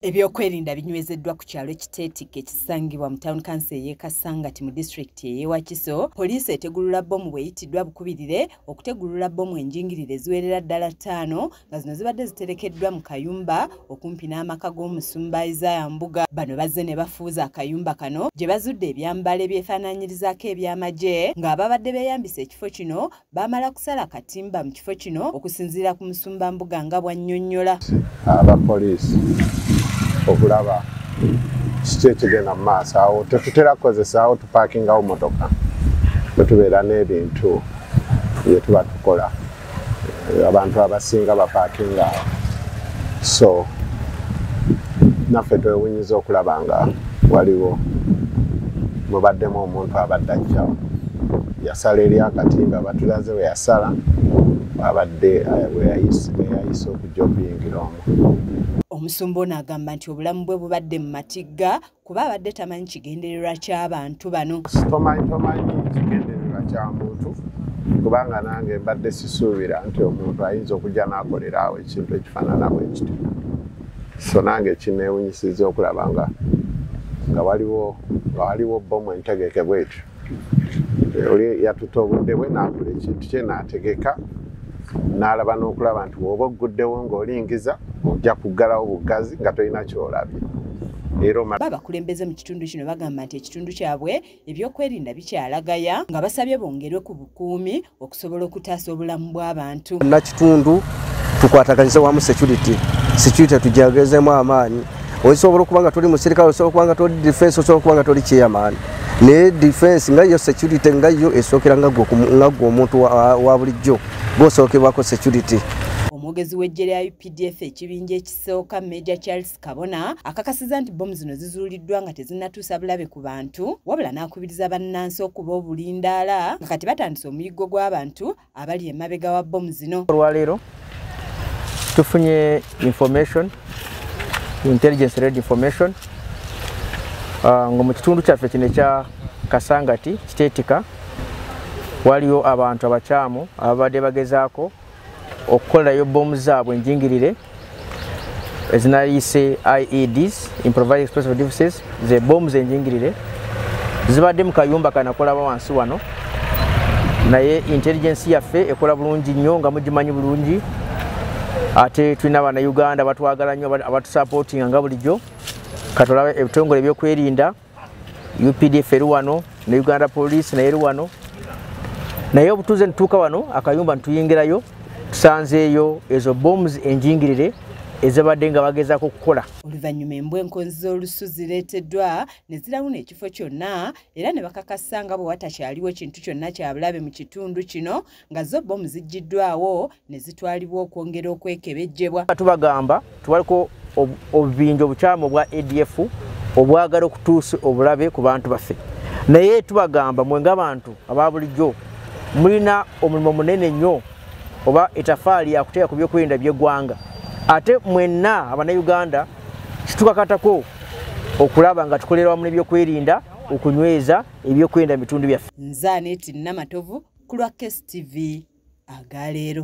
Ebyokwerinda binywezeddwa ku kyalo Kiteetika ekisangibwa mu Town Council ey'e Kasangati mu disitulikiti ey'e Wakiso. Poliisi etegulula bbomu bw'eyitiddwa bukubirire okutegulula bbomu enjingirire eziwerera ddala 5 nga zino zibadde ziterekeddwa mu kayumba okumpi n'amaka g'omusumba Isaiah Mbuga. Bano bazze ne bafuuza akayumba kano gye bazudde ebyambalo ebyefaanaanyirizaako eby'amagye ng'ababadde beeyambisa ekifo kino baamala kusala katimba mu kifo kino okusinziira ku musumba Mbuga nga bw'annyonnyola. Abapoliisi okulaba kiki ekigenda mu maaso awo tetutera kukozesaawo, tupakingawo motoka bwe tubeera n'ebintu bye tuba tukola, abantu abasinga bapakinga awo, so naffe twewunyiza okulaba nga waliwo mubaddemu omuntu abadde ajjawo yasala eri akatimba, batulaze we yasala abadde we yayise okujja okuyingira omwo. Omusumba ono agamba nti obulamu bwe bubadde mu matigga kuba abadde tamanyi kigendererwa ky'abantu bano. Tomanyi kigendererwa kya muntu, kubanga nange mbadde sisuubira nti omuntu ayinza okujja n'akolera awo ekintu ekifaanana bwe kityo. So nange kineewunyisizza okulaba nga waliwo bbomu entegeke bwetyo. Oli yatuta obudde bwe n'akola ekintu kye n'ategeka n'alaba n'okulaba nti bw'oba ogguddewo ng'olingiza ojja kuggalawo buggazi nga tolina ky'olabye. Abakulembeze mu kitundu kino bagamba nti ekitundu kyabwe ebyokwerinda bikyalagaya nga basabye bongerwe ku bukuumi okusobola okutaasa obulamu bw'abantu. Nakitundu tukwataganyize wamu security tujagezemu amaanyi. Osobola okuba nga toli musirikale, osobola okuba nga toli defense, osobola okuba nga toli chairman, naye defense nga yo security nga yo esookera nga gwe omuntu wa bulijjo gw'osookebwako security. Omwogezi w'eggye lya UPDF ekibinja ekisooka Major Charles Kabona akakasizza nti bbomu zino zizuuliddwa nga tezinnatuusa bulabe ku bantu, wabula n'akubiriza bannansi okuba obulindaala nga kati batandise omuyiggo gw'abantu abali emabega wa bbomu zino. Olwaleero tufunye information, intelligence related information nga mu kitundu kyaffe kino ekya Kasangati Kiteetika waliyo abantu abakyamu ababadde bagezaako okukolerayo bbomu zaabwe enjingirire ezinayise IEDs, improvised explosive devices, ze bbomu enjingirire zibadde mu kayumba kanakolaba wansi wano, naye intelligence yaffe ekola bulungi nnyo nga mugimanyi bulungi, ate tulina Bannayuganda batwagala nnyo abatusupportinga nga bulijjo. Katolaba ebitongole ebyokwerinda UPDF eri wano ne Uganda Police naye eri wano, naye obutuuze ntuuka wano akayumba ntuyingirayo tusanzeeyo ezo bombs enjingirire ezibadde nga bagezaako okukola. Oluvannyuma embwa enkonzi z'olusu zireeteddwa ne zirawuna ekifo kyonna era ne bakakasa nga bwe watakyaliwo kintu kyonna kya bulabe mu kitundu kino, nga zo bbomu ziggyiddwawo ne zitwalibwa okwongera okwekebejjebwa. Tubagamba tuwaliko obubinja obukyamu obwa ADF obwagala okutuusa obulabe ku bantu baffe, naye tubagamba mwe ng'abantu aba bulijjo mulina omulimu munene nnyo oba etafaali yakuteeka ku byokwerinda by'eggwanga, ate mwenna Abannayuganda kitukakatako okulaba nga tukolera wamu n'ebyokwerinda okunyweza ebyokwerinda mu bitundu byaffe. Nze Aneti Namatovu ku lwa KSTV agaleero.